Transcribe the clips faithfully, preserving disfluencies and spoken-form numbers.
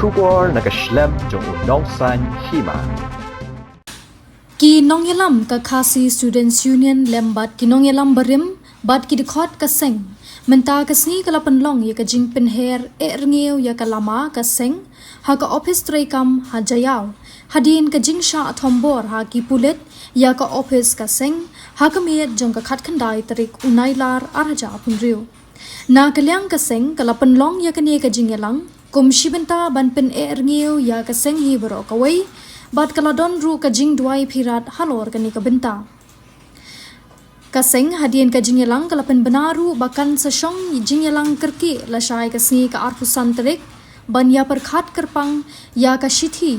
Khubor na ka shlem jong u nongsan hima. Ki nongïalam ka Khasi Students Union lem bad ki nongïalam barim bad ki dkhot ka seng mynta ka sngi ka la pynlong ïa ka jingpynher eh rngiew ïa ka lama ka seng ha ka ophis treikam ha Jaïaw, hadien ka jingshah thombor ha ki pulit ïa ka ophis ka seng ha ka miet jong ka khatkhyndai tarik u Nailar arhajar arphew hynriew. Na ka liang ka seng ka la pynlong ïa kane ka jingïalang kum shi bynta ban pyneh rngiew ïa ka seng hi baroh kawei, bad ka la don ruh ka jingduwai phirat halor kane ka bynta. Ka seng hadien ka jingïalang ka la pynbna ruh ba kan sa shong jingïalang kyrkieh lashai ka sngi ka arphew san tarik ban ïa pyrkhat kyrpang ïa ka shithi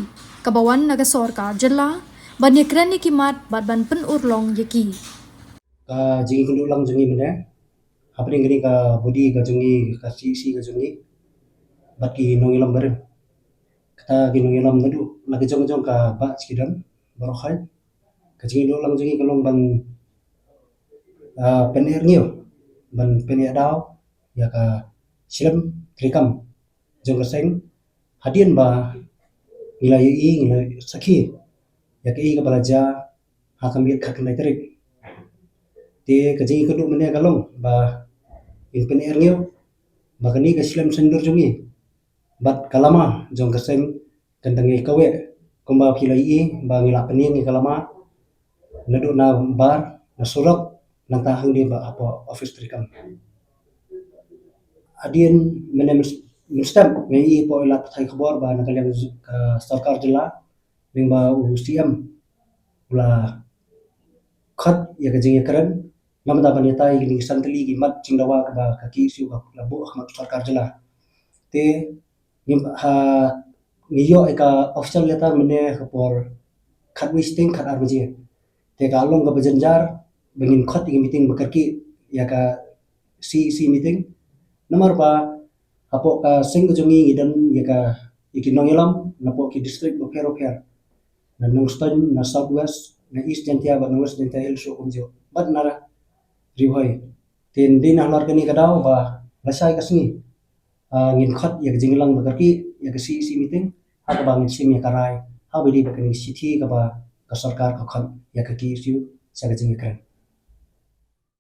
kaba wan na ka sorkar jylla ban ïa kren ïa ki mat bad ban pynurlong ïa ki. Ka jingïakynduh lang jong ngi mynne hapdeng kane ka body ka jong ngi, ka C E C ka jong ngi, bad ki nongïalam barim. Kata ki nongïalam naduh na ka jong ka jong ka bah Chikidon baroh hai. Ka jingïakynduh lang jong ngi ka long ban, ah, pyneh rngiew, ban pyneh daw ïa ka shlem treikam jong ka seng, hadien ba ngi la ïohi, ngi la sakhi ïa kaei kaba la jia ha ka miet khatkhyndai tarik. Te ka jingïakynduh mynne ka long ba ngin pyneh rngiew ba kane ka shlem saiñdur jong ngi bad ka lama jong ka seng kan dang ïai kaweh kumba phi la ïohi ba ngi la pynïeng ïa ka lama naduh na bar, na surok, nangta hangne bad hapoh ophis treikam. Hadien mynne myn-, mynstep nga ïohi hapoh ïa la pathai khubor ba na ka liang ka sorkar jylla lyngba u C M u la khot ïa ka jingïakren namar ban ïatai ïa kine ki san tylli ki mat jingdawa kaba ka K S U ka la buh ha khmat sorkar jylla. Te ngi ha, ngi ïoh ïa ka official letter mynne ha ka por khatwei shiteng khatar baje. Te ka long kaba jynjar ba ngin khot ïa ka meeting ba kyrkieh ïa ka C E C meeting. Namar ba hapoh ka seng ka jong ngi ngi don ïa ka, ïa ki nongïalam napoh ki district bapher bapher. Na Nongstoiñ, na South West, na East Jaintia bad na West Jaintia Hills ruh kumjuh, bad na Ri Bhoi. Te dei na halor kane ka daw ba lashai ka sngi, ah, ngin khot ïa ka jingïalang ba kyrkieh ïa ka C E C meeting ha kaba ngin shim ïa ka rai ha ba dei ba kane ka shithi kaba ka sorkar ka khot ïa ka K S U sha ka jingïakren.